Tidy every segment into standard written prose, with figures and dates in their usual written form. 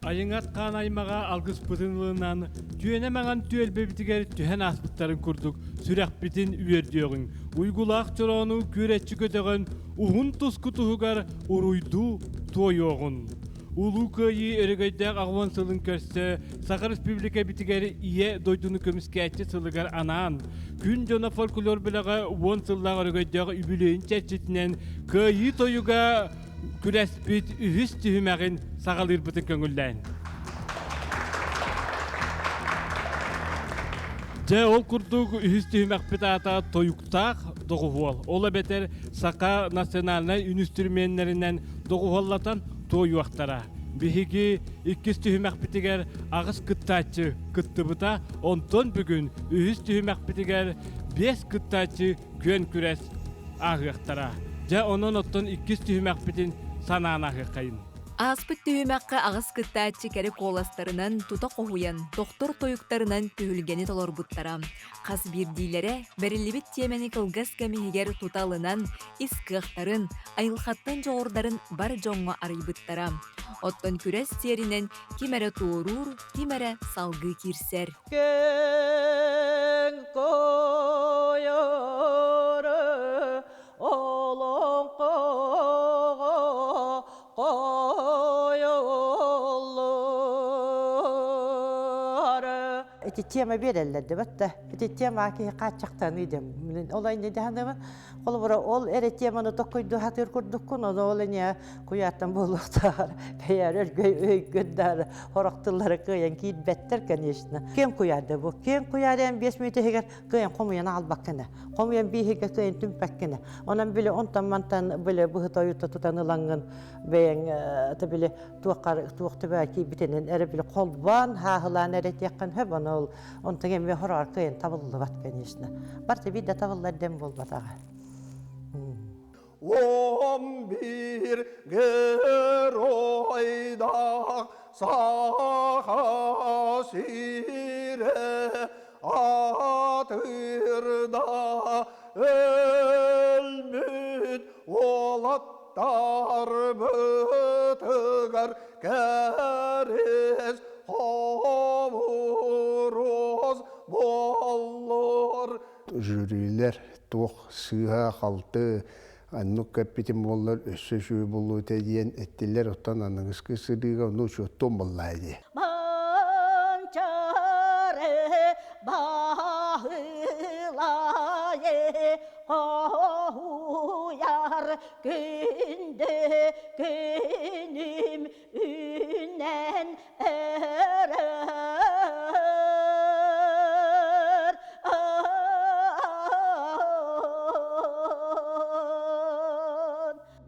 Айыҥат хаан аймаҕа алгыспытын ылынан, түөнэ маҥан түөлбэбитигэр түһэн ааспыттарын курдук сүрэхпитин үөрдүөҕүҥ, уйгулаах чороону күөрэччи көтөҕөн, уһун туску туһугар уруйдуу туойуоҕун. Улуу Кыайыы өрөгөйдөөх аҕуон сылын көрсө Саха Республикабитигэр Ийэ дойдуну көмүскээччи сылыгар анаан, Күн дьоно фольклор бөлөҕө уон сыллаах өрөгөйдөөх үбүлүөйүн чэрчитинэн Кыайыы тойуга күрэспит үһүс түһүмэҕин саҕалыырбытын көҥүллээн. Дьэ, ол курдук үһүс түһүмэхпит аата тойуктаах доҕуһуол. Ол эбэтэр саха национальнай үнүстүрүмүөннэринэн доҕуһуоллатан туойуохтара. Биһиги иккис түһүмэхпитигэр аҕыс кыттааччы кыттыбыта, онтон бүгүн үһүс түһүмэхпитигэр биэс кыттааччы күөн күрэс ааһыахтара. Дьэ, онон оттон иккис түһүмэхпитин санаан ааһыаххайын. Ааспыт түһүмэххэ аҕыс кыттааччы кэрэ куоластарынан тута хоһуйан, тохтор тойуктарынан түһүлгэни толорбуттара. Хас биирдиилэрэ бэриллибит тиэмэни кылгас кэм иһигэр тута ылынан, ис кыахтарын, айылҕаттан дьоҕурдарын бар дьоҥҥо арыйбыттара. Оттон күрэс сиэринэн ким эрэ туоруур, ким эрэ салгыы киирсэр. Күн куйууру олоҥхоҕо қойуллар. Ити тема береллер дебет да. Ити тема киһи хааччахтаныы диэн. Ол айне дьаһаныбын. Холобура ол эрэ теманы токкойду хатыр курдуккун, ону ол эне куйааттан буолуохтаар. Бэйэр өргөй өйгөддар хорох тыллары кыайан киирбэттэр, конечно. Киэн куйаарды бу. Киэн куйаар 5 мүнөт иһигэр кыайан хомуйан аалбаккына. Хомуйан бииһигэ кыайан түмпэккинэ. Онон били онтон мантан били быһыта ойута тутан ылаҥҥын бэйэҥ та били туоххар туох төбө киирбитинэн эрэ били холбоон хааһылаан эрэ этиэххин сөп ону ол онтон эмиэ хороҕор кыайан табыллыбат конечно барыта биир да табыллар диэн буолбатаҕа 11 геройдаах Саха сирэ атырда өлбүт уолаттарбытыгар кэриэс хомуруос буоллур. Жюрилэр туох сыыһа-халты оннук кэппитим буоллар өссө үчүгэй буолуо этэ диэн эттилэр оттон аныгыскы сырыыга ону учуоттуом буоллаа дии. Манчары баһылайы хоһуйар күндү күнүм үүнэн эрэр.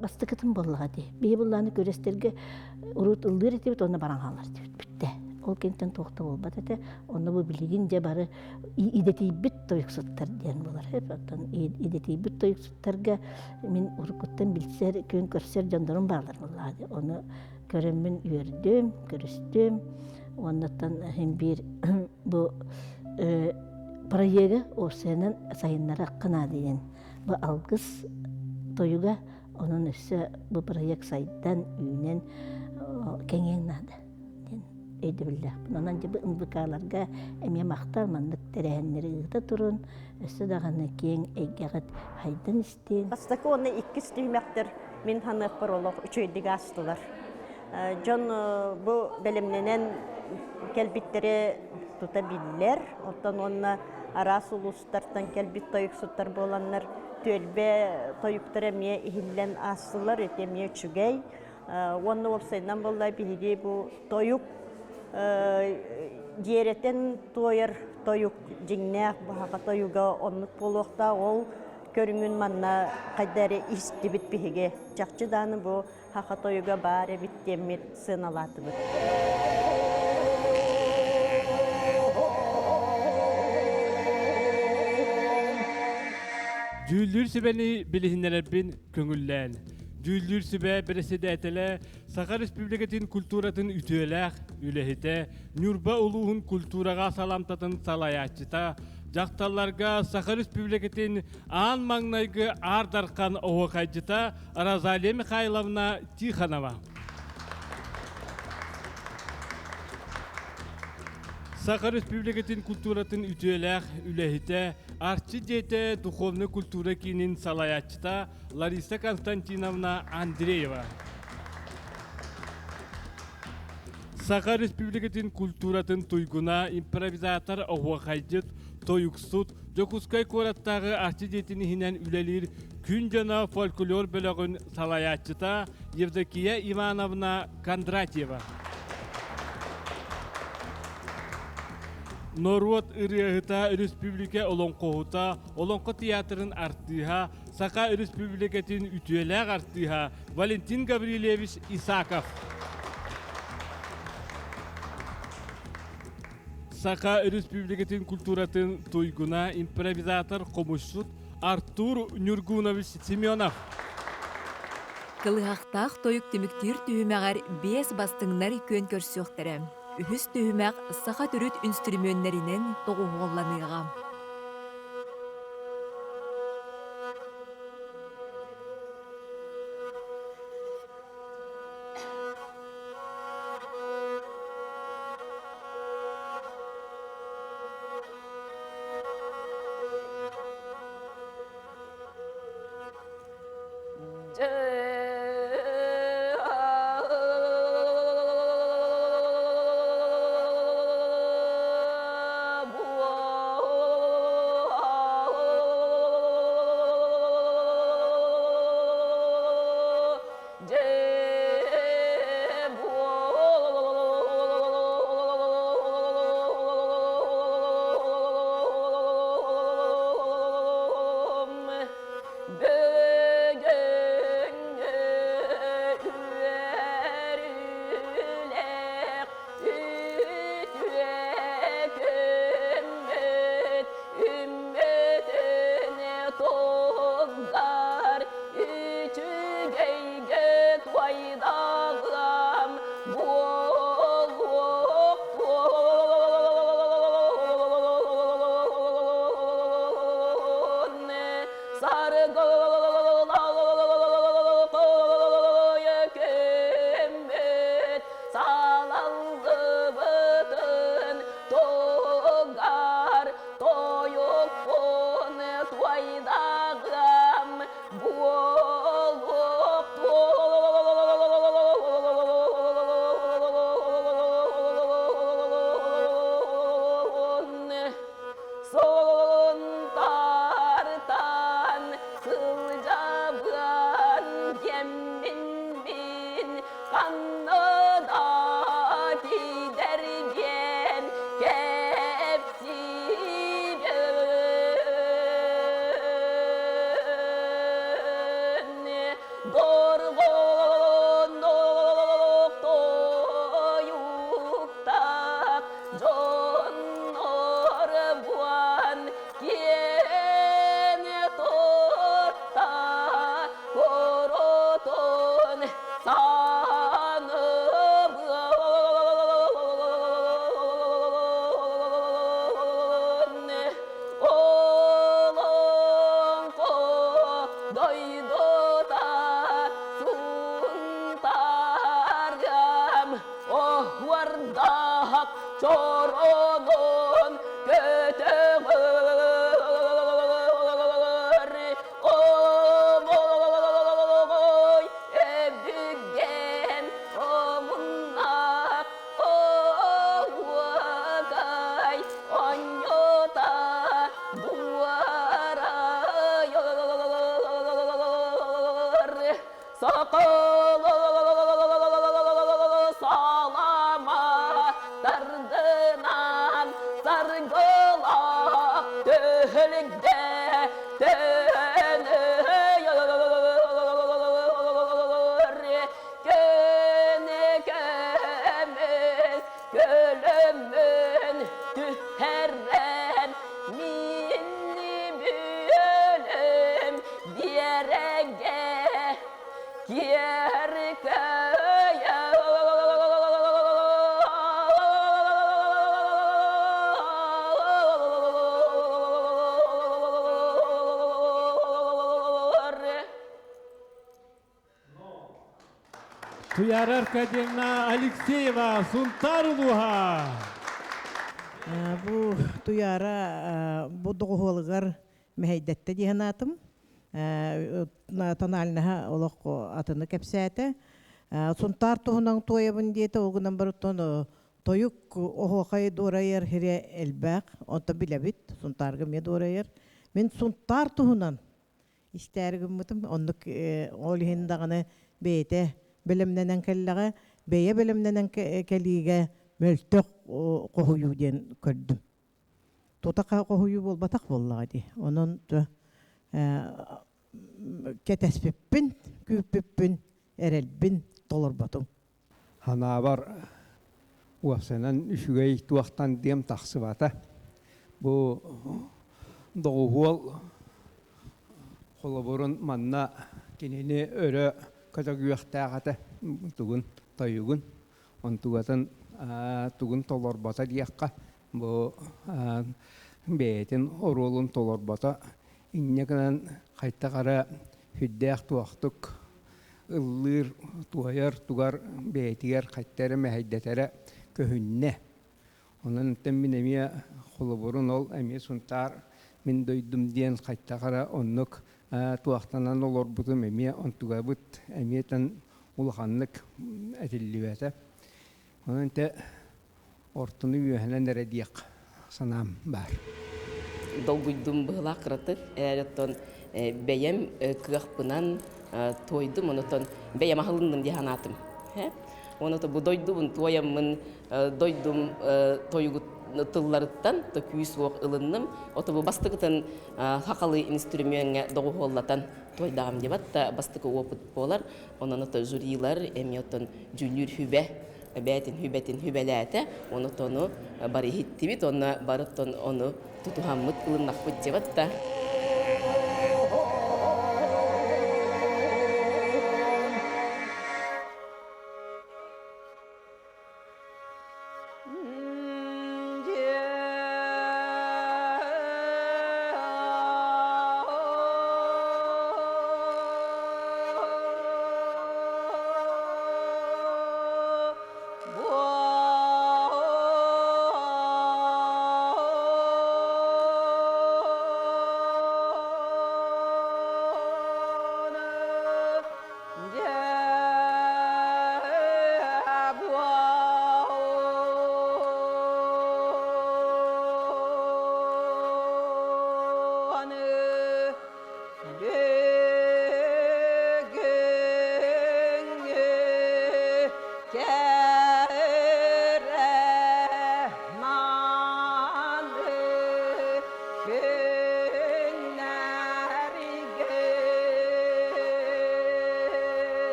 Бастакытын буоллаҕа дии. Биһи буллааны күрэстэргэ урут ыллыыр этибит, онно баран хаалар этибит бүттэ. Ол кэнниттэн туох да буолбат этэ. Онно бу билигин дьэ бары идэтийбит тойуксуттар диэн буолар. Оттон идэтийбит тойуксуттарга мин уруккуттан билсэр, күн көрсөр дьоннорум баалар буоллаҕа дии. Ону көрөммүн үөрдүм, көрүстүм. Уоннаттан иһин биир бу проегы уопсайынан сайыннарыахха наада диэн бу алгыс тойуга онон өссө бу проект сайдан, үүнэн кэҥиэн наада диэн өйдөбүллээхпин. Онон дьэ бу НВК-ларга эмиэ махтал маннык тэрээһиннэри ыыта турун, өссө даҕаны киэҥ эйгэҕит хайдан истин. Бастакы уонна иккис түһүмэхтэр мин саныахпар олох үчүгэйдик аастылар. Дьон бу бэлэмнэнэн кэлбиттэрэ тута биллэр. Оттон уонна араас улуустартан кэлбит тойуксуттар буоланнар түөлбэ тойуктара эмиэ иһиллэн аастылар, ити эмиэ үчүгэй. Уонна уопсайынан буолла биһиги бу тойук дьиэрэтэн туойар тойук дьиҥнээх баһаҕа тойуга оннук буолуохтаах. Ол көрүҥүн манна хайда эрэ истибит биһиги. Чахчы дааны бу саха тойуга баар эбит диэммит сыаналаатыбыт. Дьүүллүүр сүбэни билиһиннэрэрбин көҥүллээн. Дьүүллүүр сүбэ бэрэссэдээтэлэ Саха Республикатын культуратын үтүөлээх үлэһитэ, Ньурба улууһун культураҕа саламтатын салайааччыта, дьахталларга Саха Республикатын аан маҥнайгы Аар Дархан оһуохайдьыта Розалия Михайловна Тихонова. Саха Республикатын культуратын үтүөлээх үлэһитэ, Арчы дьиэтэ духовнай культура киинин салайааччыта Лариса Константиновна Андреева. Саха Республикатын культуратын туйгуна, импровизатор, оһуохайдьыт, тойуксут, Дьокуускай куораттааҕы Арчы дьиэтин иһинэн үлэлиир Күн дьоно фольклор бөлөҕүн салайааччыта Евдокия Ивановна Кондратьева. Норуот ырыаһыта, өрөспүүбүлүкэ олоҥхоһута, Олоҥхо театрын артыыһа, Саха Өрөспүүбүлүкэтин үтүөлээх артыыһа Валентин Гаврильевич Исаков. Саха Өрөспүүбүлүкэтин культуратын туйгуна, импровизатор, хомусчут Артур Нюргунович Семенов. Кылыһахтаах тойук түмүктүүр түһүмэҕэр биэс бастыҥнар күөн көрсүөхтэрэ. Үһүс түһүмэх саха төрүт үнстүрүмүөннэринэн тоҕуһуолланыаҕа. Туяра Аркадьевна Алексеева, Сунтар улууһа. Бу Туйаара бу доҕуһуолугар мэһэйдэттэ дии санаатым. Тональнаһа олох атыны кэпсээтэ. Сунтаар туһунан туойабын диэтэ, ол гынан барыттан тойук оһуохай дуорайар сирэ элбэх, онто билэбит, Сунтаарга эмиэ дуорайар. Мин Сунтаар туһунан истээри гыммытым, оннук ол иһин даҕаны бэйэтэ бэлэмнэнэн кэллэҕэ, бэйэ бэлэмнэнэн кэлиигэ мөлтөх хоһуйуу диэн көрдүм. Тута хоһуйуу буолбатах буоллаҕа дии. Онон кэтэспиппин, күүппүппүн, эрэлбин толорботум. Ханаабар уопсайынан үчүгэй туохтан диэм тахсыбата. Бу доҕуһуол холобурун манна кинини өрө көтөгүөхтээх этэ тугун тойугун онтугатын тугун толорбото диэххэ бу бэйэтин оруолун толорбото инньэ гынан хайтах эрэ сүрдээх туохтук ыллыыр туойар тугар бэйэтигэр хайта эрэ мэһэйдэтэрэ көһүннэ онон мин эмиэ холобурун ол эмиэ Сунтаар мин дойдум диэн хайтах эрэ оннук туохтанан олорбутум эмиэ онтугабыт эмиэ тэн улаханнык этиллибэтэ онон те ортону үөһэнэн эрэ диэх санаам баар. Долгуйдум быһылаах кыратык, оттон бэйэм кыахпынан туойдум, онотон бэйэм аһылынным дии санаатым. Оното бу дойдубун туойаммын дойдум тойугут тылларыттан то күүс уох ылынным. Ото бу бастакытын хахалы инструмеҥҥа доҕуһуоллатан туойдаҕым диэбат да бастакы опыт буолар. Онон ото жюрилар эмиэ оттон дьүүллүүр хүбэ бээтин хүбэтин хүбэлээтэ, ону тону бары иһиттибит, онно бары ону тутуһаммыт ылыннахпыт диэбат да.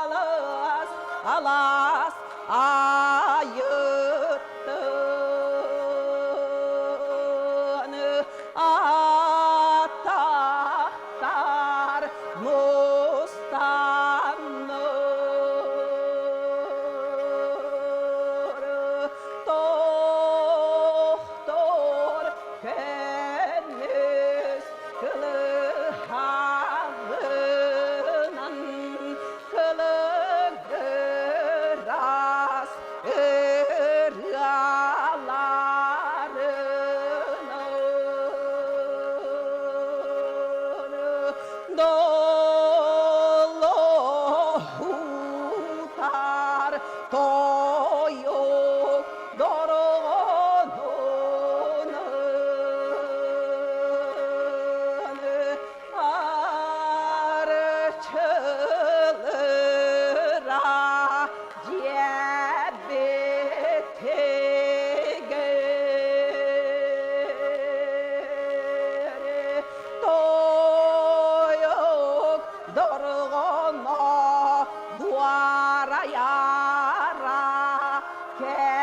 Алас, алас, айыттан. Кэрэтиэн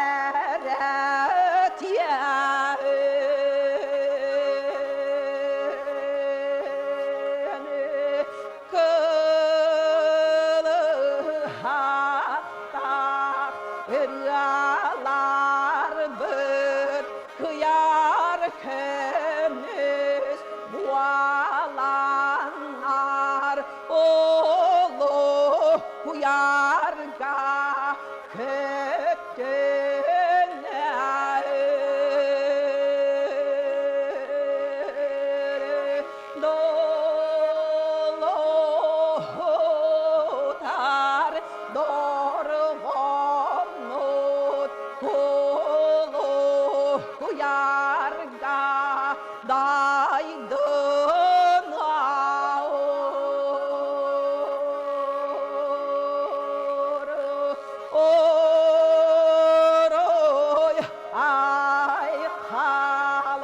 кылыһахтаах ырыаларбыт кыйар көмүс буоланнар улуу куйаарга көттүнэр Долуһутар дорҕоммут кулу куйаарга дайдын Орой айхал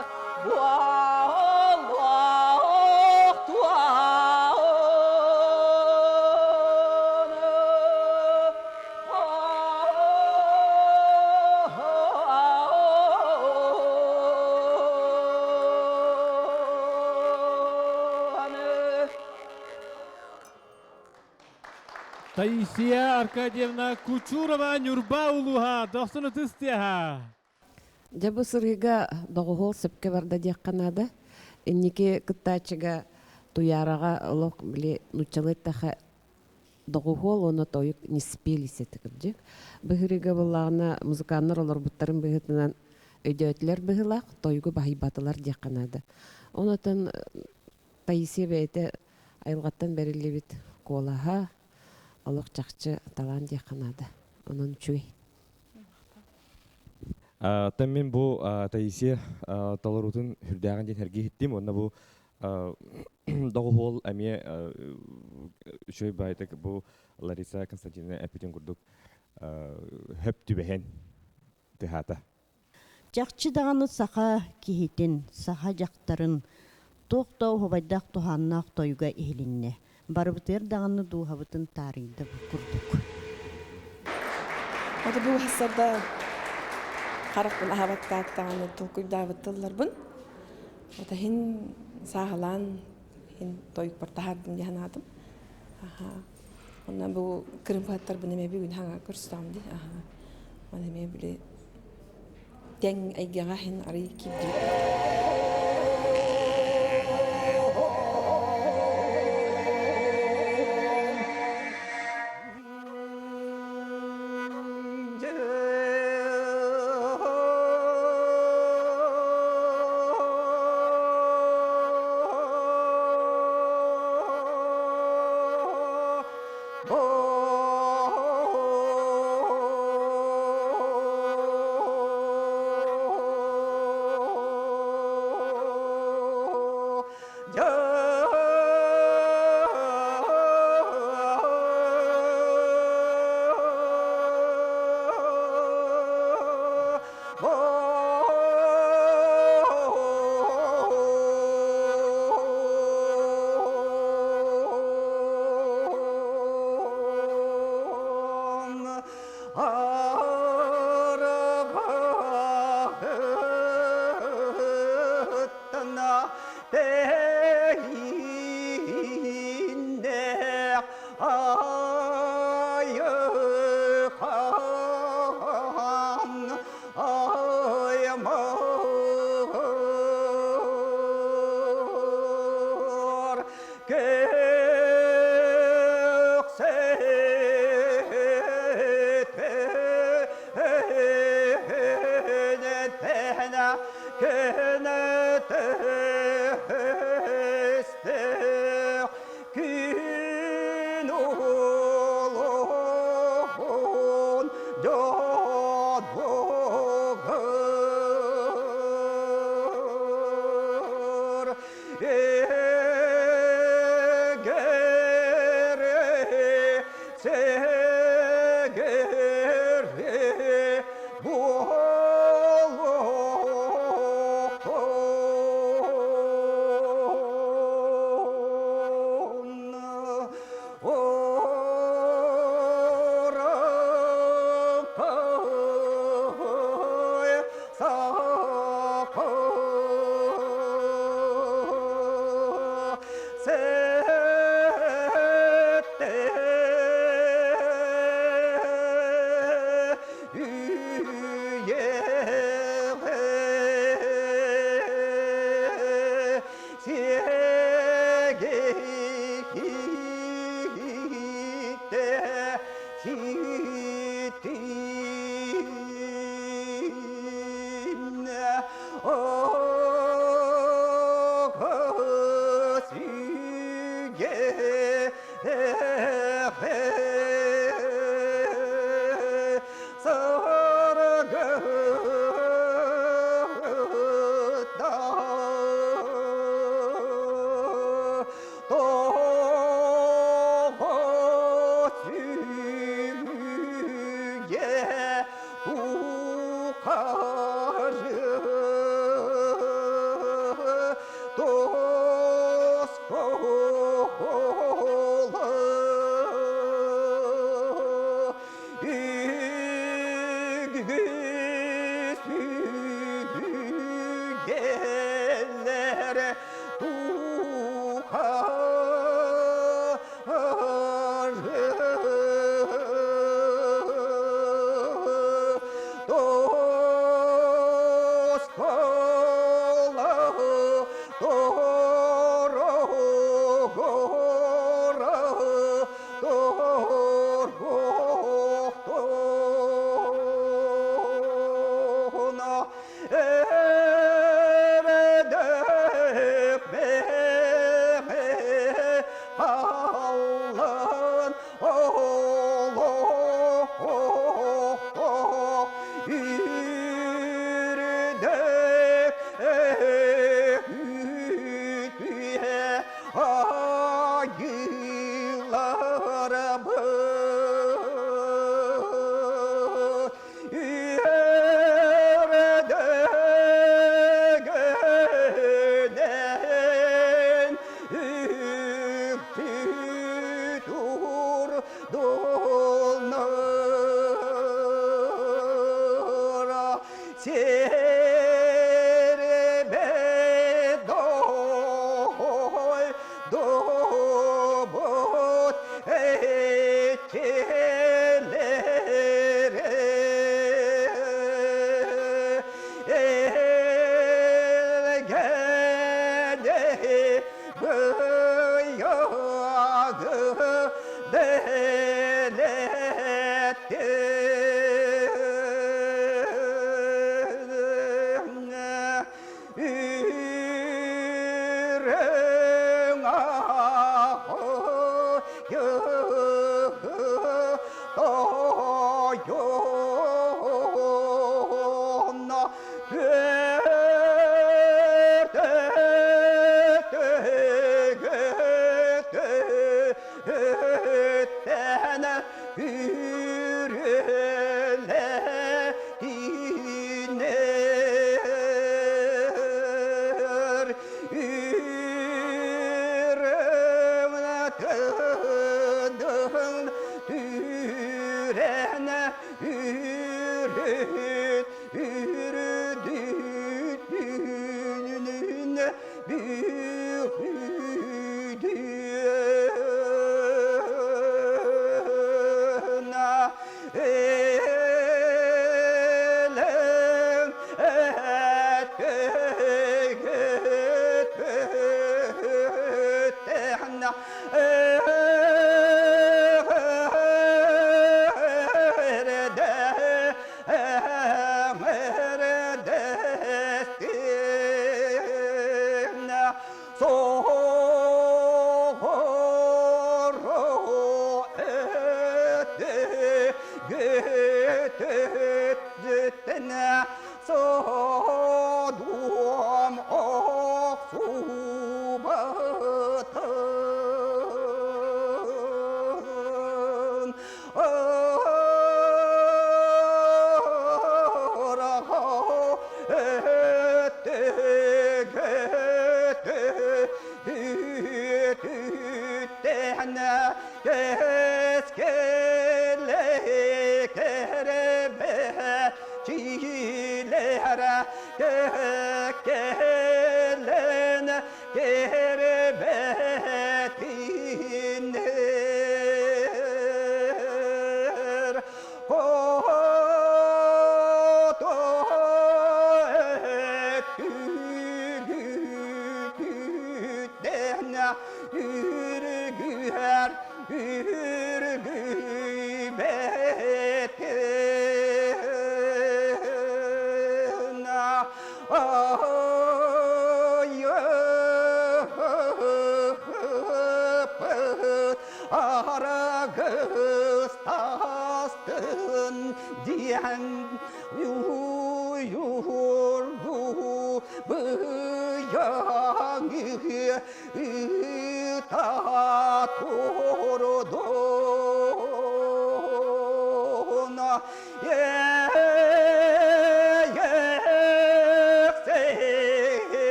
Таисия Аркадьевна Кучурова Ньурба улууһа дохсун ытыс тыаһа. Дьэ бу сырыыга доҕуһуол сөпкө барда диэххэ наада. Инники кыттааччыга Туйаараҕа олох били нууччалыы эттэххэ доҕуһуол уонна тойук не спелись этэ кырдьык. Быһырыыга буоллаҕына музыканнар олорбуттарын быһыытынан өйдөөтүлэр быһыылаах, тойугу баһыйбатылар диэххэ наада. Онотон Таисия бэйэтэ айылҕаттан бэриллибит куолаһа олох чахчы талаан диэххэ наада. Онон үчүгэй. Оттон мин бу Таисия толоруутун сүрдээҕин диэн сэргии иһиттим. Уонна бу доҕуһуол эмиэ үчүгэй баайдык бу Лариса Константиновна эппитин курдук хөп түбэһэн тыһаата. Чахчы даҕаны саха киһитин, саха дьахтарын туох да уһубайдаах туһааннаах тойуга иһилиннэ. Барыбытыгар даҕаны дууһабытын таарыйда бу курдук. Ото бу хассарда харахпын аһабаттааттаҕына толкуйдаабыт тылларбын. Ото хин сааһылаан хин тойукпар таһаардым дии санаатым. Аха. Онно бу кырымпаттарбын эмиэ бүгүн хаҥа көрсөм дии. Аха. Оны эмиэ били тэҥ эйгэҕэ иһин арый киирдибит. Айы хан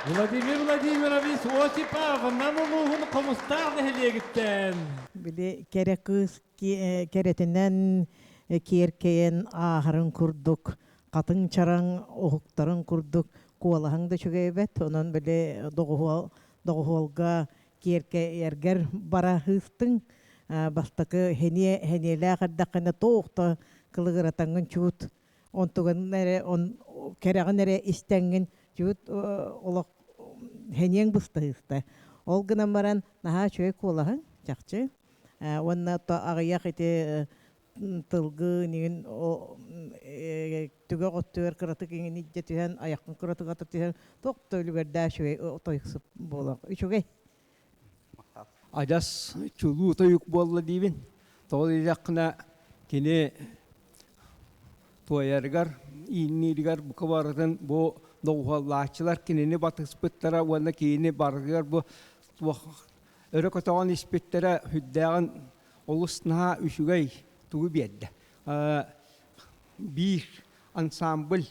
Владимир Владимирович Осипов Нам улууһун Хомустаах нэһилиэгиттэн. Били кэрэ кыыс кэрэтинэн киэркэйэн ааһарын курдук, хатыҥ чараҥ уһуктарын курдук куолаһыҥ да үчүгэй эбит. Онон били доҕуһуолга киэркэйэргэр бара сыыстыҥ. Бастакы хэниэ хэниэлээх эрдэххинэ туох да кылыгыратаҥҥын чуут онтугун эрэ он кэрэҕин эрэ истэҥҥин чуут олох хэниэҥ быстаһыыста. Ол гынан баран наһаа үчүгэй куолаһыҥ чахчы. Уонна то аҕыйах ити тылгы нигин түгэх өттүгэр кыратык иҥин илдьэ түһэн айаххын кыратык ата түһэн туох да үлүгэрдээх үчүгэй тойуксуп буолар үчүгэй Адьас чулуу тойук буолла диибин. Тоҕо диэтэххинэ кини туойарыгар, ииннииригэр бука барытын бу доҕуһуоллааччылар кинини батыспыттара уонна кинини барытыгар бу туох өрө көтөҕөн испиттэрэ сүрдээҕин олус наһаа үчүгэй тугу биэрдэ. Биир ансамбль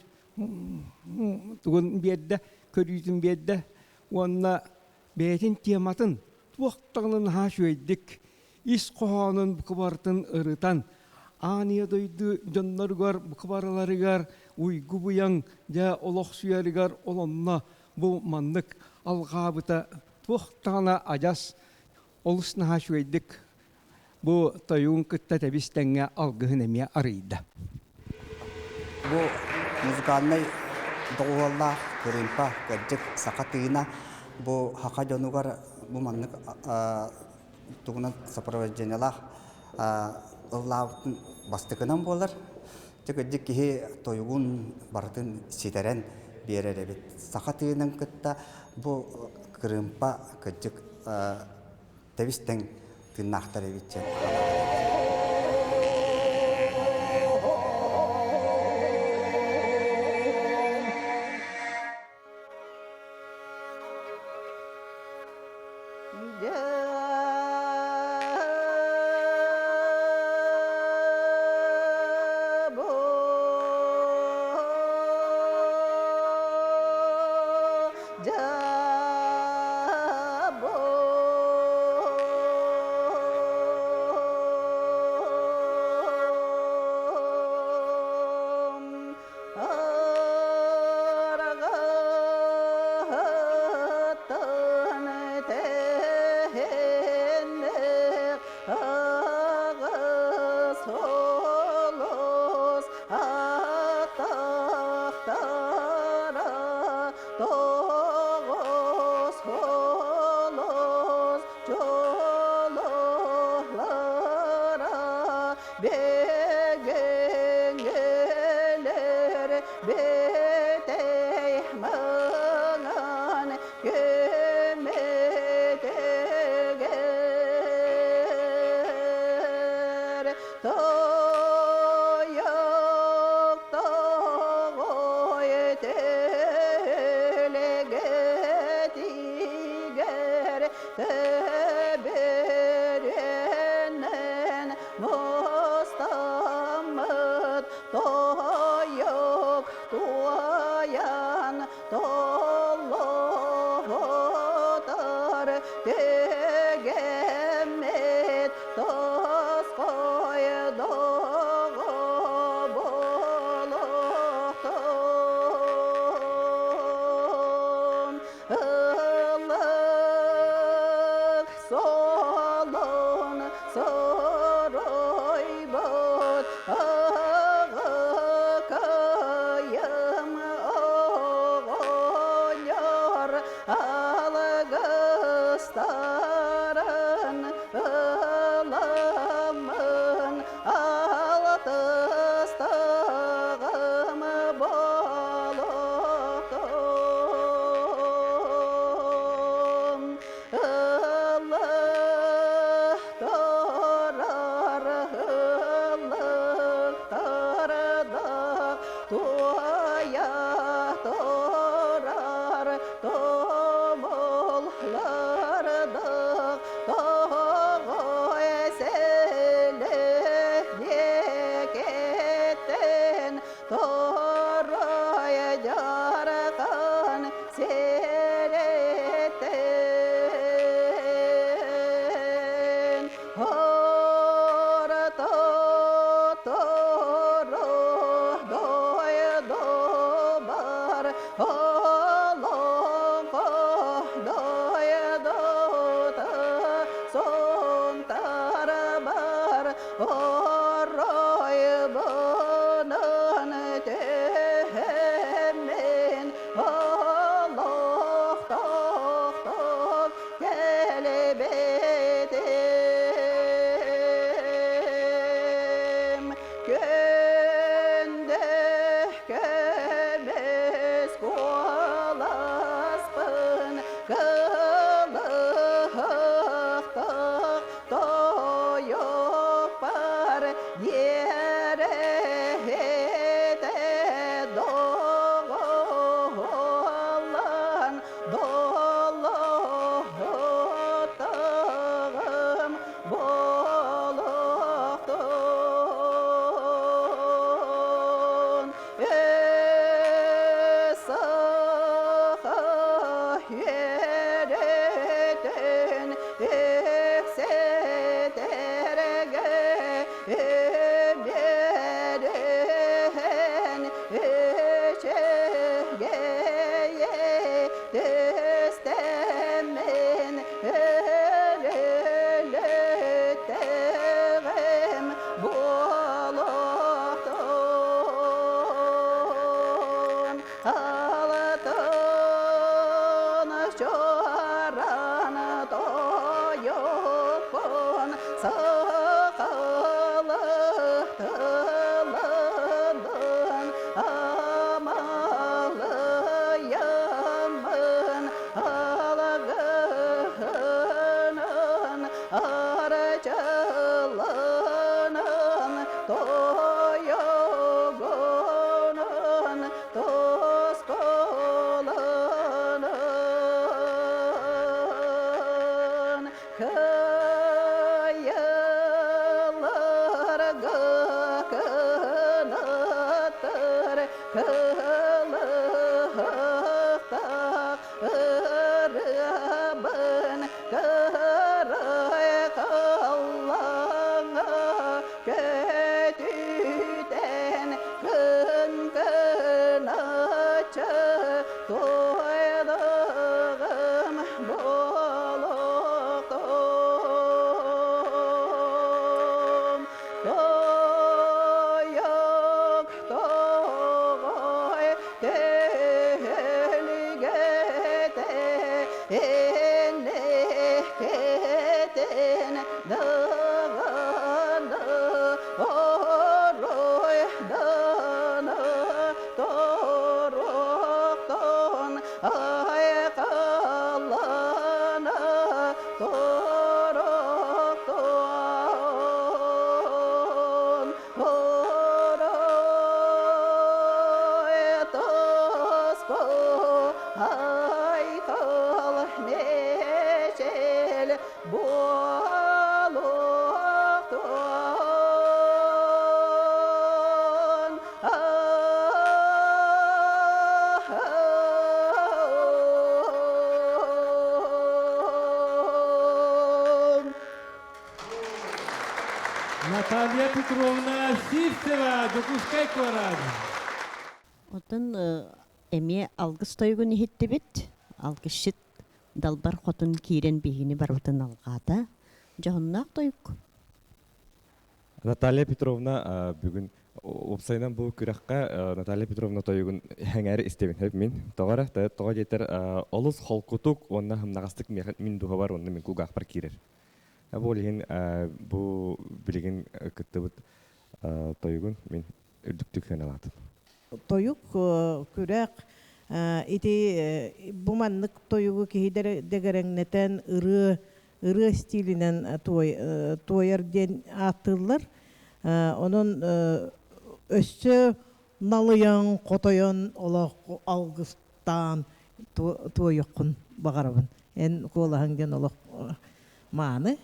тугун биэрдэ, көрүүтүн биэрдэ уонна бэйэтин тематын туох даҕаны наһаа үчүгэйдик ис хоһоонун бука барытын ырытан аан ийэ дойду дьонноругар бука барыларыгар уйгу быйаҥ дьэ олохсуйарыгар ол онно бу маннык алҕаабыта туох даҕаны адьас олус наһаа үчүгэйдик бу тойугун кытта тэбис тэҥҥэ алгыһын эмиэ арыйда. Бу музыкальнай доҕуһуоллаах кырыымпа кырдьык саха тыына бу саха дьонугар бу маннык тугунан сопровождениелаах ыллаабытын бастакынан буолар. Дьэ кырдьык киһи тойугун барытын ситэрэн биэрэр эбит. Саха тыынын кытта бу кырыымпа кырдьык тэбис тэҥ тыыннаахтар эбит диэн. Биэрбэтим Күндү көмүс куоласпын Кылыһахтаах тойукпар Иэрэһитэ доҕуһуоллан Долоһутаҕым буолуохтун Саха үөрүтүн үксэтэргэ үмүөрүһэн үчүгэйи түстэммин өрүлүттэҕим буолуохтун Алтын чуоран тойукпун сахалык тылынан амалыйаммын алгыһынан арчыланан тойугунан тускуланан кыайыларга кынаттар кылыһахтаах ырыабын кырай халлааҥҥа көтүтэн кыҥкыначчы туойдугум буолуохтун Тойук тоҕой түһүлгэтэ инникитин даҕаны оруйдана туруохтун айхаллана туруохтун Уруй туску айхал мечел буолуохтун. Наталья Петровна Сивцева, Дьокуускай куорат. Оттон эмиэ алгыс тойугун иһиттибит. Алгысчыт далбар хотун киирэн биһигини барыбытын алҕаата. Дьоһуннаах тойук. Наталья Петровна бүгүн уопсайынан бу күрэххэ Наталья Петровна тойугун эҥээр истэбин хөп мин. Тоҕо эрэ тоҕо диэтэр олус холкутук уонна хымнаҕастык мин духабар уонна мин кулгаахпар киирэр. Бу иһин бу билигин кыттыбыт тойугун мин үрдүктүк сыаналаатым. Тойук күрэх ити бу маннык тойугу киһи дэгэрэҥнэтэн ырыа ырыа стилинэн туойар диэн ааттыыллар. Онон өссө налыйан, хотойон олох алгыстаан туойуоххун баҕарабын. Эн куолаһыҥ диэн олох мааны.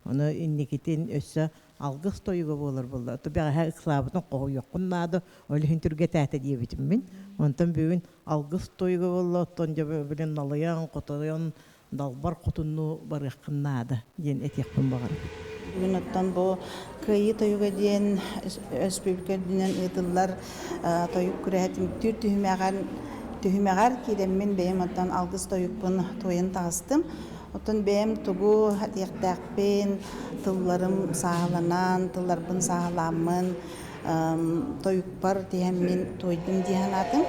Ону инникитин өссө алгыс тойуга буолар буолла. Бэҕэһээ ыксаабытын хоһуйуоххун наада, ол иһин түргэтээтэ диэбитим мин. Онтон бүгүн алгыс тойуга буолла, оттон дьэ билин налыйан, хотойон, далбар хотуннуу барыаххын наада диэн этиэхпин баҕарабын. Бүгүн оттон бу Кыайыы тойуга диэн өрөспүүбүлүкэ үрдүнэн ыытыллар тойук күрэһэ түмүктүүр түһүмэҕэр түһүмэҕэр киирэммин бэйэм оттон алгыс тойукпун туойан таҕыстым. Оттон бэйэм тугу этиэхтээхпин, тылларым сааһыланан, тылларбын сааһылааммын, тойукпар тиһэммин туойдум дии санаатым.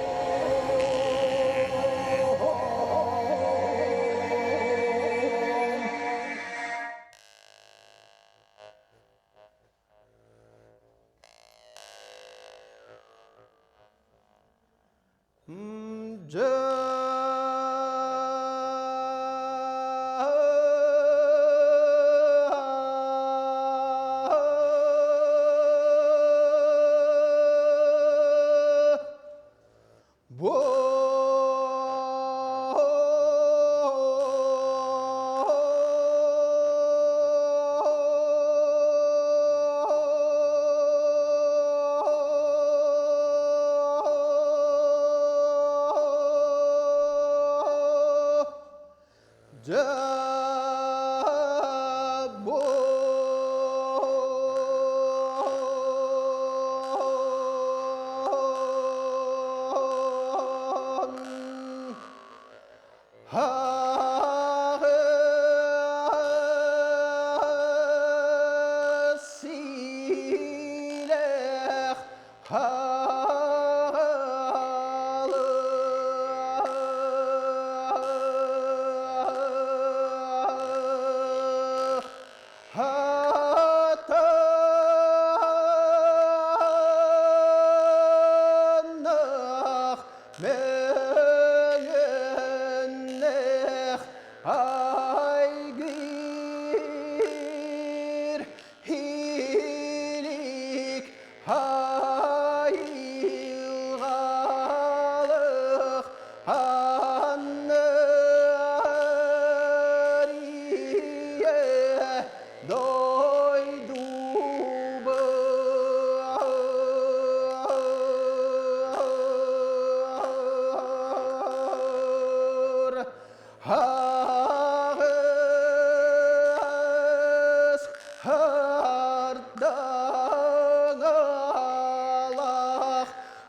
Hardanalak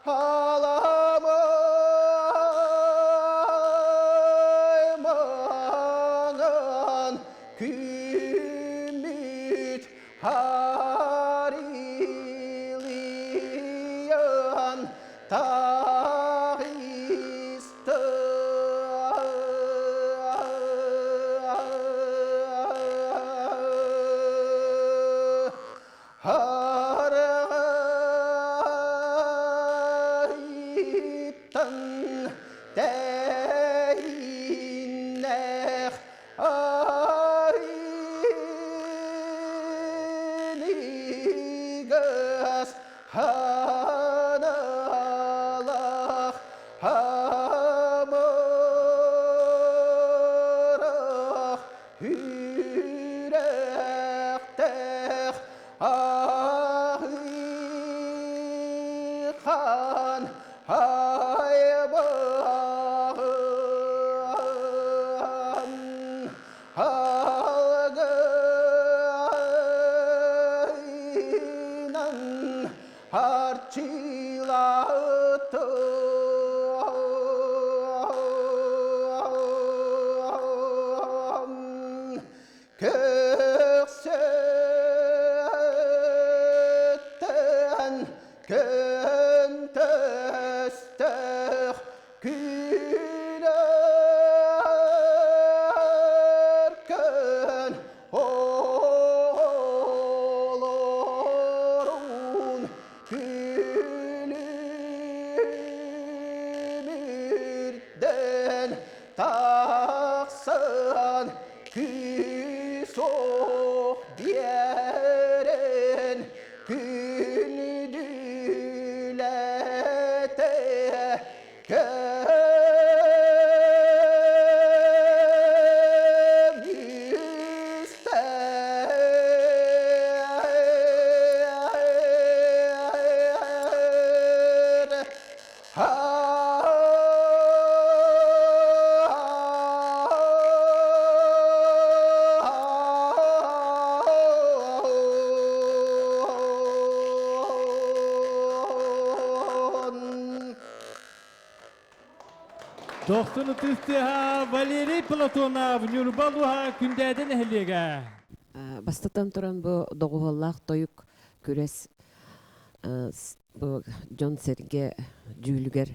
alamay mangan kümüt hariliyan tağistı. Харайттан тэйиннэх айныгас ханалах хамырах Үрэхтэх аһыхан айбаҕын алгыынан арчылатым Көксөттөн көнтөстөх күнөр көн олорун күлүмүрдэн тахсан күүс ох биэрэн күндүлэтэ көмүстэр Дохсун ытыстыһа Валерий Платонов Ньурба улууһа Күндээдэ нэһилиэгэ. Бастатан туран бу доҕуһуоллаах тойук күрэс Бу дьон-сэргэ дьүүлүгэр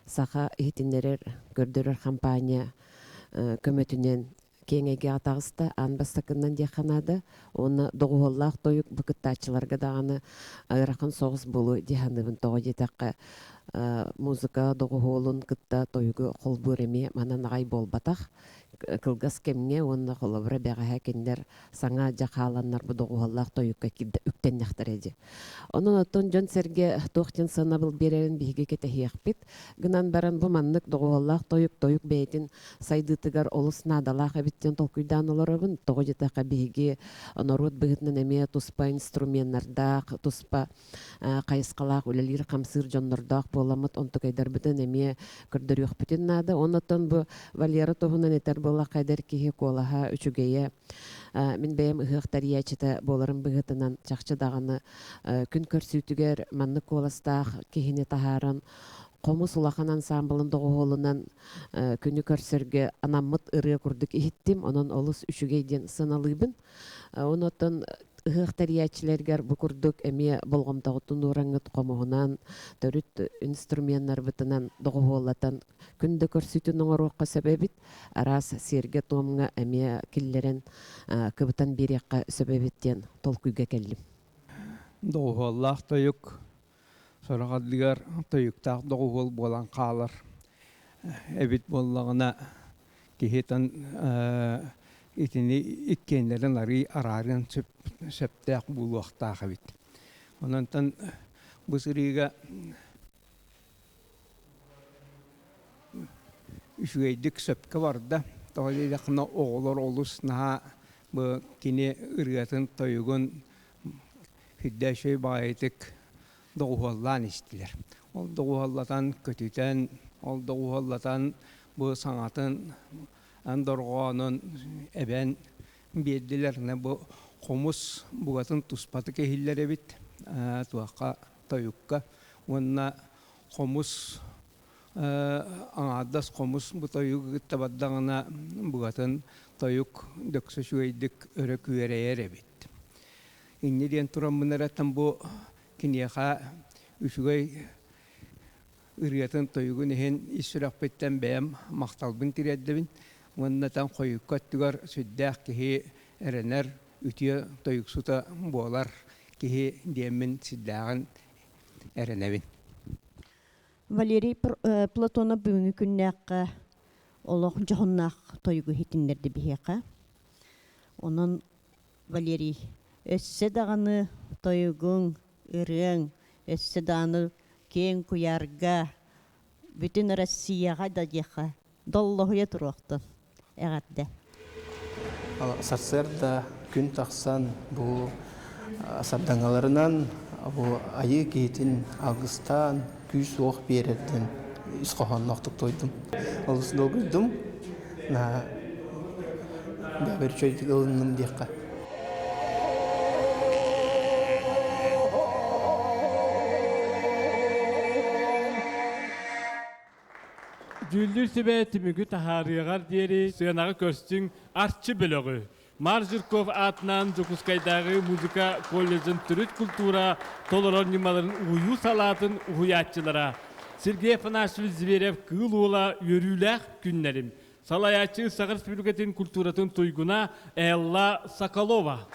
саха иһитиннэрэр, көрдөрөр хампаанньа көмөтүнэн киэҥ эйгэҕэ таҕыста. Аан бастакыннан диэххэ наада. Уонна доҕуһуоллаах тойук бу кыттааччыларга даҕаны ыарахан соҕус буолуо дии саныыбын. Тоҕо диэтэххэ, музыка доҕуһуолун кытта тойугу холбуур эмиэ манан аҕай буолбатах. Кылгас кэмҥэ уонна холобура бэҕэһээ кинилэр саҥа дьа хааланнар бу доҕуһуоллаах тойукка киирдэ үктэннэхтэрэ дии. Онон оттон дьон-сэргэ туох диэн сыанабыл биэрэрин биһиги кэтэһиэхпит. Гынан баран бу маннык доҕуһуоллаах тойук тойук бэйэтин сайдыытыгар олус наадалаах эбит диэн толкуйдаан олоробун. Тоҕо диэтэххэ биһиги норуот быһыытынан эмиэ туспа инструменнардаах, туспа хайысхалаах үлэлиир-хамсыыр дьоннордоох буоламмыт онтукайдарбытын эмиэ көрдөрүөхпүтүн наада. Оннуттан бу Валера туһунан этэр буоллахха эдэр киһи куолаһа үчүгэйэ. Мин бэйэм ыһыах тэрийээччитэ буоларым быһыытынан чахчы даҕаны күн көрсүүтүгэр маннык куоластаах киһини таһааран хомус улахан ансаамбылын доҕуһуолунан күнү көрсөргө анаммыт ырыа курдук иһиттим. Онон олус үчүгэй диэн сыаналыыбын. Онон ыһыах тэрийээччилэригэр бу курдук эмиэ болҕомтоҕутун уораҥҥыт хомуһунан, төрүт инструменнарбытынан доҕуһуоллатан күн да көрсүүтүн оҥоруохха сөп эбит. Араас сиэргэ-туомҥа эмиэ киллэрэн кыбытан биэриэххэ сөп эбит диэн толкуйга кэллим. Доҕуһуоллаах тойук сорох ардыгар тойуктаах доҕуһуол буолан хаалар эбит буоллаҕына киһи итини иккиэннэрин арыый араарыан сөптөөх буолуохтаах эбит. Онон бу сырыыга үчүгэйдик сөпкө барда. Тоҕо диэтэххинэ оҕолор олус наһаа бу кини ырыатын, тойугун сүрдээх баҕайытык доҕуһуоллаан истилэр. Ол доҕуһуоллатан көтүтэн, ол доҕуһуоллатан бу саҥатын дорҕоонун эбэн биэрдилэр. Бу Хомус бугатын туспатык иһиллэр эбит туохха тойукка уонна хомус аҥаардас хомус бу тойугу кытта бардаҕына бугатын тойук дөксө үчүгэйдик өрө күөрэйэр эбит. Инньэ диэн тураммын эрэттэн бу киниэхэ үчүгэй ырыатын тойугун иһин ис сүрэхпиттэн бэйэм махталбын тириэрдэбин уонна тан хойукка өттүгэр сүрдээх киһи эрэнэр үтүө тойуксута буолар киһи диэммин сүрдээҕин эрэнэбин. Валерий Платонов бүгүҥҥү күннээххэ олох дьоһуннаах тойугу иһитиннэрдэ биһиэхэ. Онон Валерий, өссө даҕаны тойугуҥ, ырыаҥ, өссө даҕаны киэҥ куйаарга, бүтүн Россияҕа да диэххэ, доллоһуйа туруохтун. Эҕэрдэ. Сарсыарда күн тахсан бу сардаҥаларынан бу айыы киһитин алгыстаан күүс-уох биэрэрдэн ис хоһоонноохтук туойдум. Олус долгуйдум. Наһаа бэйэбэр үчүгэйдик ылынным диэххэ. Дьүүллүүр сүбэ түмүгү таһаарыаҕар диэри сыанаҕа көрсүҥ Арчы бөлөҕү. Мар Жирков аатынан Дьокуускайдааҕы музыка колледжын төрүт культура толорор ньымаларын уһуйуу салаатын уһуйааччылара Сергей Афанасьевич Зверев Кыыл Уола үөрүүлээх күннэрим салайааччы Саха Республикатын культуратын туйгуна Элла Соколова.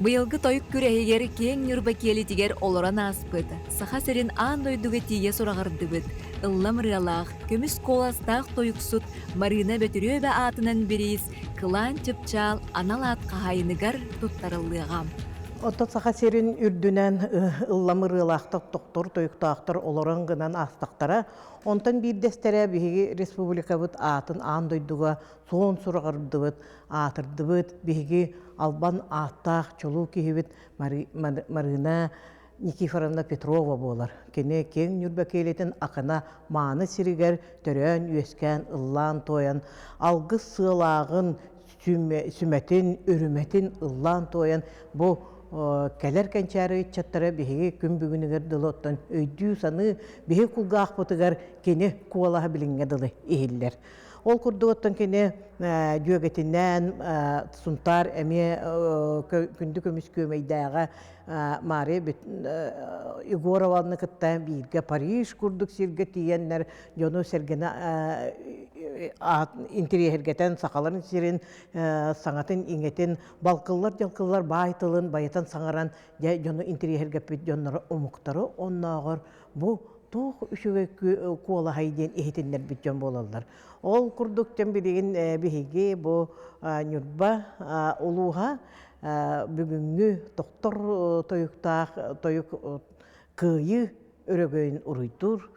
Быйылгы тойук күрэһигэр киэҥ Ньурба киэлитигэр олорон ааспыт, Саха сирин аан дойдуга тиийэ сураҕырдыбыт, ыллам ырыалаах, көмүс куоластаах тойуксут Марыына Бөтүрүөбэ аатынан бириис Кылаан Чыпчаал анал аат хаһаайыныгар туттарыллыаҕа. Оттон Саха сирин үрдүнэн ыллам ырыалаахтар, тохтор тойуктаахтар олорон гынан аастахтара. Онтон биирдэстэрэ биһиги республикабыт аатын аан дойдуга суон сураҕырдыбыт, аатырдыбыт, биһиги албан ааттаах чулуу киһибит Марина. Никифоровна Петрова буолар. Кини киэҥ Ньурба киэлитин Акана мааны сиригэр төрөөн-үөскээн, ыллаан-туойан, алгыс сыалааҕын, сүмэтин, үрүмэтин ыллаан-туойан бу кэлэр кэнчээри ыччаттара биһиги күн бүгүнүгэр дылы оттон өйдүү-саныы биһи кулгаахпытыгар кини куолаһа билиҥҥэ дылы иһиллэр. Ол курдук оттон кини дьүөгэтинээн Сунтаар эмиэ күндү көмүс күөмэйдээҕэ Мария Егорованы кытта бииргэ Париж курдук сиргэ тиийэннэр дьону-сэргэни интириэһиргэтэн сахаларын сирин саҥатын-иҥэтин балкыллар-дьалкыллар баай тылын байытан саҥаран дьэ дьону интириэһиргэппит дьоннору омуктары оннооҕор бу туох үчүгэй куолаһай диэн иһитиннэрбит дьон буолаллар. Ол курдук дьон билигин биһиги бу Ньурба улууһа бүгүҥҥү тохтор тойуктаах тойук кыайыы өрөгөйүн уруйдуур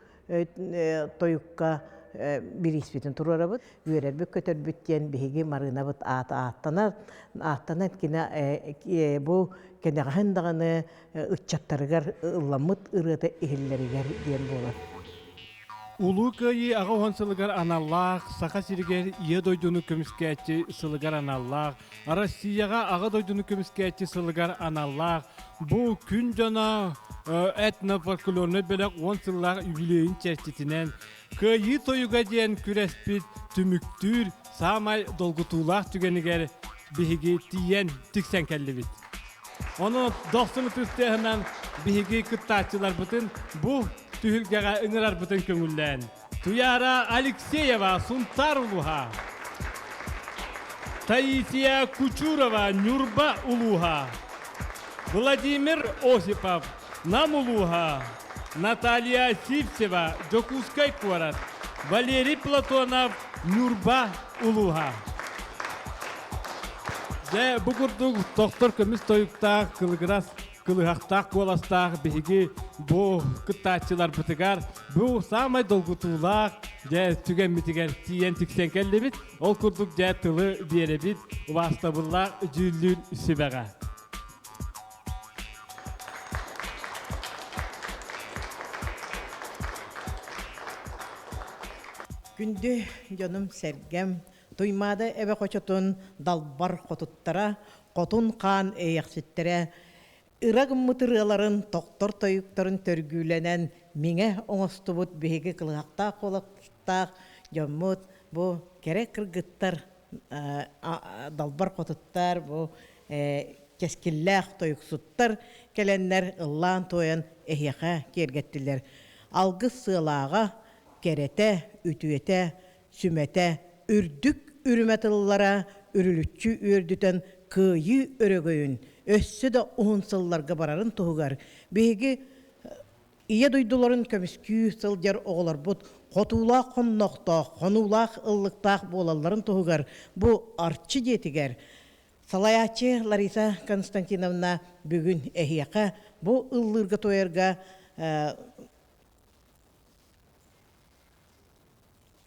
тойукка бирииспитин туруорабыт. Үөрэрбит-көтөрбүт диэн биһиги Марыынабыт аата ааттанар. Ааттанан кини бу кэнэҕэһин даҕаны ыччаттарыгар ылламмыт ырыата иһиллэригэр диэн буолар. Улуу Кыайыы 80 сылыгар аналлаах, Саха сиригэр Ийэ дойдуну көмүскээччи сылыгар аналлаах, Россияҕа Аҕа дойдуну көмүскээччи сылыгар аналлаах бу күн дьоно этнофольклорнай бөлөх 10 сыллаах юбилейын чэрчитинэн Кыайыы тойуга диэн күрэспит түмүктүүр саамай долгутуулаах түгэнигэр биһиги тиийэн тиксэн кэллибит. Ону дохсун ытыс тыаһынан биһиги кыттааччыларбытын бу түһүлгэҕэ ыҥырарбытын көҥүллээн Туяра Алексеева Сунтаар улууһа, Таисия Кучурова Ньурба улууһа, Владимир Осипов Нам улууһа, Наталья Сивцева Дьокуускай куорат, Валерий Платонов Ньурба улууһа. Дьэ, бу курдук тохтор көмүс тойуктаах, кылыгырас кылыһахтаах куоластаах биһиги бу кыттааччыларбытыгар бу саамай долгутуулаах дьэ түгэммитигэр тиийэн тиксэн кэллибит. Ол курдук дьэ тылы биэрэбит убаастабыллаах дьүүллүүр сүбэҕэ. Күндү дьонум-сэргэм, Туймаада эбэ хочотун далбар хотуттара, хотун хаан эйэхситтэрэ, ыра гыммыт ырыаларын, тохтор тойуктарын төргүүлэнэн миҥэ оҥостубут биһиги кылыһахтаах куоластаах дьоммут бу кэрэ кыргыттар далбар хотуттар бу кэскиллээх тойуксуттар кэлэннэр ыллаан-туойан эһиэхэ киэргэттилэр. Алгыс сыалааҕа, кэрэтэ, үтүөтэ, сүмэтэ, үрдүк үрүмэ тыллара үрүлүччү үөрдүтэн кыайыы өрөгөйүн өссө да уһун сылларга барарын туһугар биһиги Ийэ дойдуларын көмүскүү сылдьар оҕолорбут хотуулаах хоннохтоох, хонуулаах ыллыктаах буолалларын туһугар бу Арчы дьиэтигэр салайааччы Лариса Константиновна бүгүн эһиэхэ бу ыллыырга-туойарга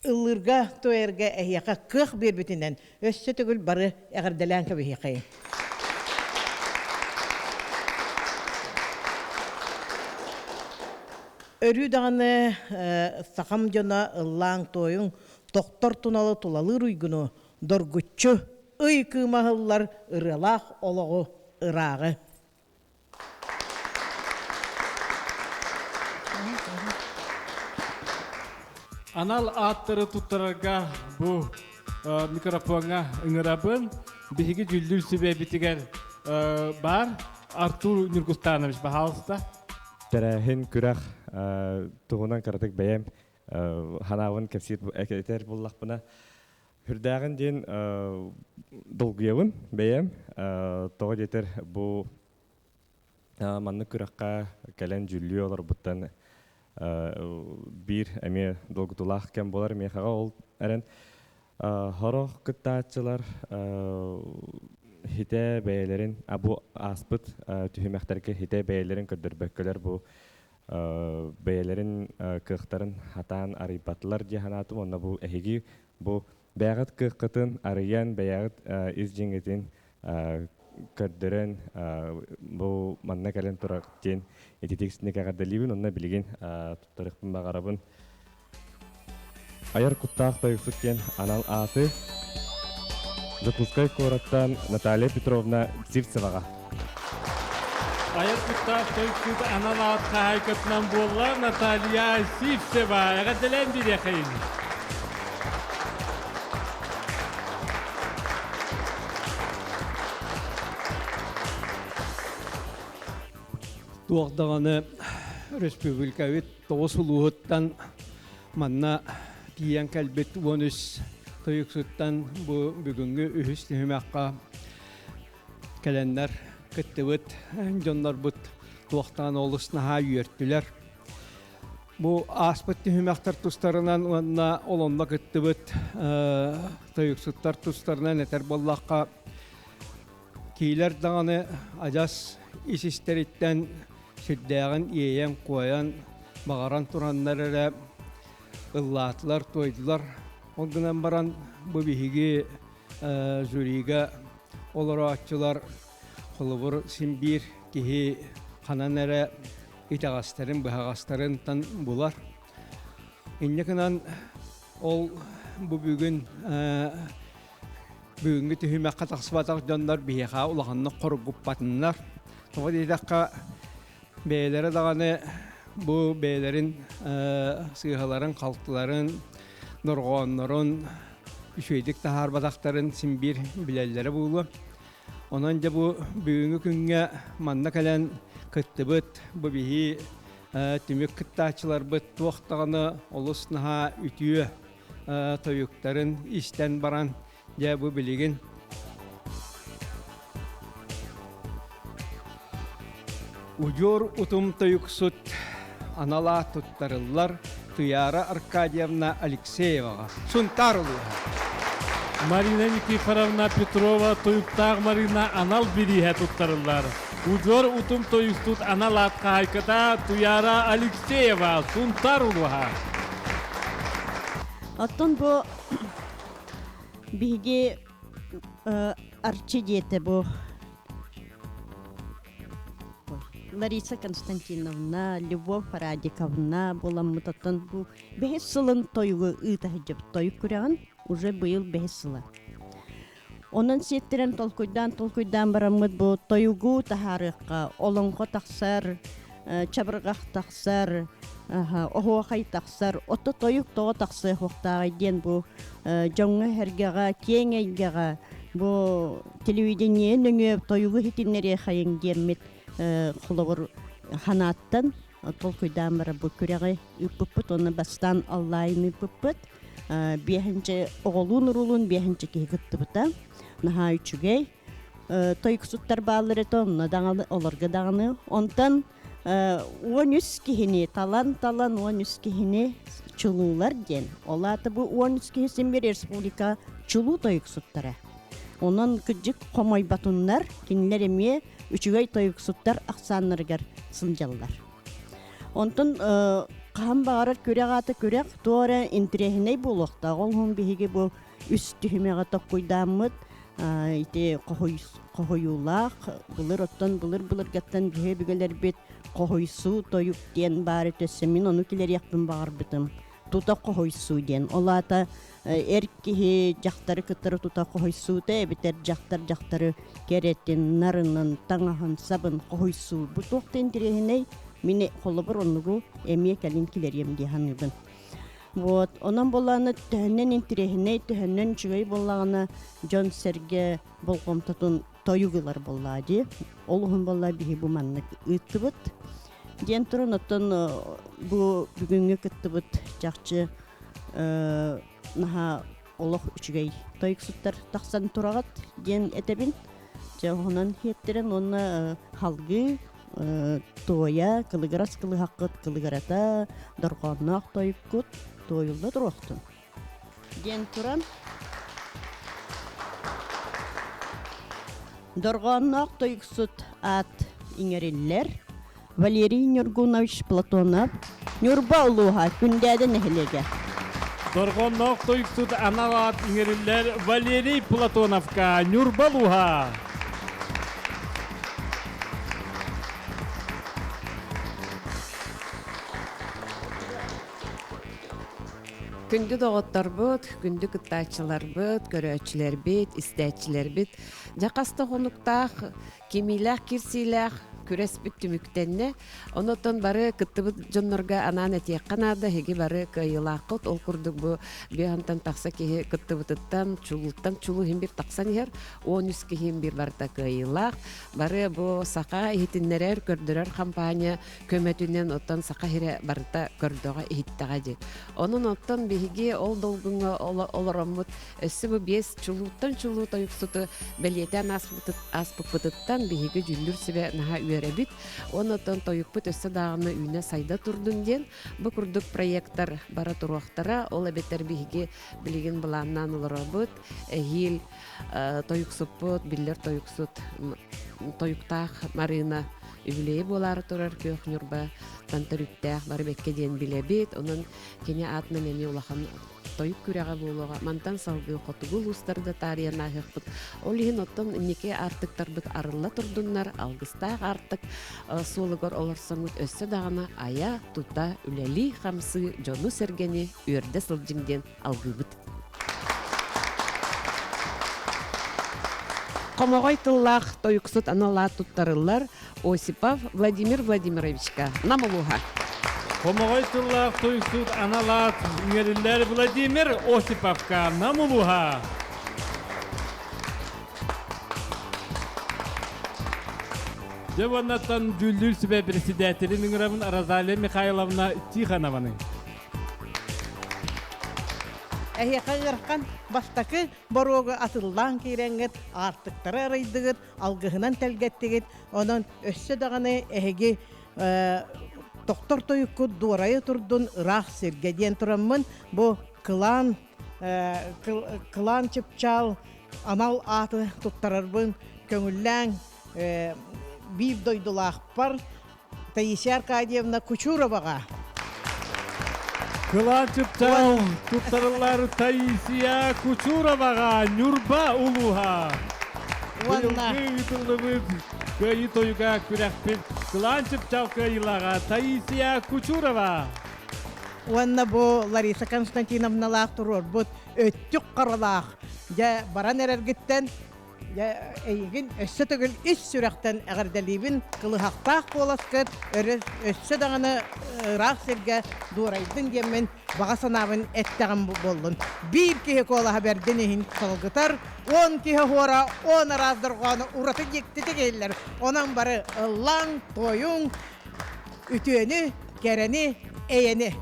ыллыырга туойарга эһиэхэ кыах биэрбитинэн өссө төгүл бары эҕэрдэлээн кэбиһиэхэйиҥ. Өрүү даҕаны сахам дьоно ыллааҥ-туойуҥ, тохтор туналы тулалыыр уйгуну, доргуччу ый кыыма аһыллар ырыалаах олоҕу ырааҕы. Анал ааттары туттарарга бу микрофоҥҥа ыҥырабын. Биһиги дьүүллүүр сүбэбитигэр бар Артур Ньургустанович, пожалуйста. Тэрээһин күрэх туһунан кыратык бэйэм ханаабын кэпсиир этэр буллахпына Үрдээҕин диэн долгуйабын бэйэм. Тоҕо диэтэр бу маннык күрэххэ кэлэн дьүүллүү олорбуттан биир эмиэ долгутуулаах кэм буолар миэхэҕэ ол эрэн сорох кыттааччылар хитэ бэйэлэрин бу ааспыт түһүмэхтэргэ хитэ бэйэлэрин көрдөрбөккөлөр бу бэйэлэрин кыахтарын хатаан арыйбатылар дии санаатым уонна бу эһиги бу бэйэҕит кыаххытын арыйан бэйэҕит ис дьиҥҥитин көрдөрөн бу манна кэлэн турар диэн ититик эҕэрдэлиибин онно билигин туттарыахпын баҕарабын. Айар куттаах тойуксут диэн анал ааты Дьокуускай куораттан Наталья Петровна Сивцеваҕа. Айар куттаах тойуксут анал аат хаһаайкатынан буолла Наталья Сивцева. Эҕэрдэлээн биэриэхэйин. Туох даҕаны республикабыт тоҕус улууһуттан манна тиийэн кэлбит 13 тойуксуттан бу бүгүҥҥү үһүс түһүмэххэ кэлэннэр кыттыбыт дьоннорбут туохтаан олус наһаа үөртүлэр. Бу ааспыт түһүмэхтэр тустарынан уонна ол онно кыттыбыт тойуксуттар тустарынан этэр буоллахха, киилэр даҕаны адьас ис истэриттэн сүрдээҕин иэйэн-куойан, баҕаран тураннар эрэ ыллаатылар, туойдулар. Ол гынан баран бу биһиги жюрига олорооччулар холобур син биир киһи ханан эрэ итэҕэстэрин, быһаҕастарын булар. Инньэ гынан ол бу бүгүн бүгүҥҥү түһүмэххэ тахсыбатах дьоннор биһиэхэ улаханнык хоргуппатыннар. Тоҕо диэтэххэ, бэйэлэрэ даҕаны бу бэйэлэрин сыыһаларын-халтыларын, дорҕооннорун үчүгэйдик таһаарбатахтарын син биир билэллэрэ буолуо. Онон дьэ бу бүгүҥҥү күҥҥэ манна кэлэн кыттыбыт бу биһи түмүк кыттааччыларбыт туох даҕаны олус наһаа үтүө тойуктарын истэн баран дьэ бу билигин Удьуор утум тойуксут анала туттарыллар Туяра Аркадьевна Алексееваҕа Сунтаар улууһа. Марина Никифоровна Петрова тойуктаах Марина анал бирииһэ туттарыллар. Удьуор утум тойуксут анал аат хаһаайката Туяра Алексеева Сунтаар улууһа. Оттон бу биһиги Арчы диэтэ бу Лариса Константиновна, Любовь Радиковна буоламмыт оттон бу бэһис сылын тойугу ыыта сылдьыбыт тойук күрэҕин уже быйыл бэһис сыла. Онон сиэттэрэн толкуйдаан-толкуйдаан бараммыт бу тойугу таһаарыахха, олоҥхо тахсар, чабырҕах тахсар, оһуохай тахсар, отто тойук тоҕо тахсыа суохтааҕый диэн бу дьоҥҥо-сэргэҕэ, киэҥ эйгэҕэ бу телевидение нөҥүө тойугу иһитиннэриэхэйиҥ диэммит холобур ханааттан толкуйдаан баран бу күрэҕи ыыппыппыт уонна бастаан онлайн ыыппыппыт. Биэһинчэ оҕолуун-уруулуун биэһинчэ киһи кыттыбыта. Наһаа үчүгэй. Тойуксуттар бааллар этэ, онно даҕаны, олорго даҕаны. Онтон 13 киһини талан-талан 13 киһини чулуулар диэн. Ол аата бу 13 киһи син бир республика чулуу тойуксуттара. Онон кырдьык хомойботуннар, кинилэр эмиэ үчүгэй тойуксуттар ахсааннарыгар сылдьаллар. Онтон хаһан баҕарар күрэх аата күрэх туох эрэ интэриэһинэй буолуохтаах. Ол иһин биһиги бу үс түһүмэҕи токкуйдааммыт ити хоһуйуулаах былыр оттон былыр былыргаттан биһи өбүгэлэрбит хоһуйсуу тойук диэн баар өтөссө мин ону килэриэхпин баҕарбытым тута хоһуйсуу диэн ол аата эр киһи дьахтары кытары тута хоһуйсуута эбэтэр дьахтар дьахтары кэрэтин нарынын таҥаһын сабын хоһуйсуу бу туох да интэриэһинэй мин холобур оннугу эмиэ кэлин килэриэм дии саныыбын вот онон буоллаҕына төһөннөн интэриэһинэй төһөннөн үчүгэй буоллаҕына дьон-сэргэ болҕомтотун тойук ылар буоллаа дии ол уһун буолла биһи бу маннык ыыттыбыт диэн туран оттон бу бүгүҥҥү кыттыбыт чахчы наһаа олох үчүгэй тойуксуттар тахсан тураҕыт диэн этэбин. Дьэ онон хиэттэрэн уонна халгыы туойа кылыгырас кылыһаххыт кылыгырата дорҕоонноох тойуккут туойулла туруохтун диэн туран дорҕоонноох тойуксут аат иҥэриллэр Валерий Нюргунович Платонов, Ньурба улууһа, Күндээдэ нэһилиэгэ. Дорҕоонноох тойуксут анал аат иҥэриллэр Валерий Платоновка, Ньурба улууһа. Күндү доҕотторбут, күндү кыттааччыларбыт, көрөөччүлэрбит, истээччилэрбит, дьэ хас да хонуктаах, кимиилээх кирсиилээх күрэспит түмүктэннэ. Онотон бары кыттыбыт дьоннорго анаан этиэххэ наада, эһиги бары кыайыылааххыт. Ол курдук бу биэһантан тахса киһи кыттыбытыттан, чулууттан чулуу иһин бир тахсан иһэр, 13 киһи бир барыта кыайыылаах. Бары бу саха иһитиннэрэр, көрдөрөр хампаанньа көмөтүнэн оттон саха сирэ барыта көрдөҕө иһиттэҕэ дии. Онон оттон биһиги ол долгуҥҥа олороммут өссө бу биэс чулууттан чулуу тойуксуту бэлиэтээн ааспыппытыттан биһиги дьүллүр сүбэ наһаа үөрэбит. Уонна оттон тойукпут өссө даҕаны үүнэ-сайда турдун диэн бу курдук проектар бара туруохтара. Ол эбэтэр биһиги билигин былааннаан олоробут. Эһиил тойуксуппут, биллэр тойуксут тойуктаах Марыына үбүлүөйэ буолаары турар Күөх Ньурба төрүттээх бары бэккэ диэн билэбит. Онон кини аатынан эмиэ улахан тойук күрэҕэ буолуоҕа. Мантан салгыы хотугу улуустары да таарыйан ааһыахпыт. Ол иһин оттон инники аартыктарбыт арылла турдуннар, алгыстаах аартык суолугар олорсоҥҥут өссө даҕаны айа, тута, үлэлии, хамсыы, дьону-сэргэни үөрдэ сылдьыҥ диэн алгыыбыт. Хомоҕой тыллаах тойуксут анал аат туттарыллар Осипов Владимир Владимировичка Нам улууһа. Хомоҕой тыллаах тойуксут анал аат иҥэриллэр Владимир Осиповка Нам улууһа. Дьэ уоннаттан дьүүллүүр сүбэ председателин ыҥырабын Розалия Михайловна Тихонованы. Эһиэхэ ыарахан бастакы боруогу атыллаан киирэҥҥит, аартыктары арыйдыгыт, алгыһынан тэлгэттигит. Онон өссө даҕаны эһиги тохтор тойуккут дуорайа турдун ыраах сиргэ диэн тураммын бу кылаан кылаан чыпчаал анал ааты туттарарбын көҥүллээҥ биир дойдулаахпар Таисия Аркадьевна Кучуроваҕа. Кылаан чыпчаал туттарыллар Таисия Кучуроваҕа Ньурба улууһа. Уонна ыытыллыбыт Кыайыы тойуга күрэхпит Кылаан чыпчаал кыайыылааҕа Таисия Кучурова. Уонна бу Лариса Константиновналаах туруорбут өттүк харалаах дьэ баран эрэргиттэн Дьэ, эйигин өссө төгүл ис сүрэхтэн эҕэрдэлиибин, кылыһахтаах куоласкыт өссө даҕаны ыраах сиргэ дуорайдын диэммин баҕа санаабын эттэҕим буоллун. Биир киһи куолаһа бэрдин иһин салгытар, 10 киһи оһуора 10 араас дорҕоону ураты дьиктитик иһиллэр. Онон бары ыллаҥ, туойуҥ, үтүөнү, кэрэни, эйэни.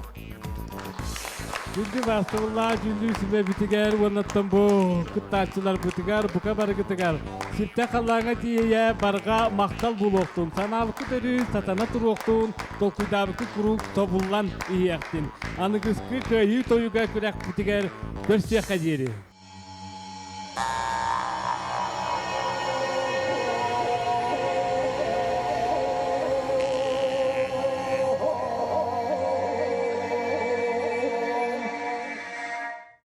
Күндү бастыбыллаах дьүллүү сүбэбитигэр уоннаттан бу кыттааччыларбытыгар бука барыгытыгар сиртэ халлааҥа тиийэ барҕа махтал буолуохтун, санаабыккыт өрүү сатана туруохтун, толкуйдаабыккыт куруук тобуллан иһиэхтин. Аныгыскы кыайыы тойуга күрэхпитигэр көрсүөххэ диэри.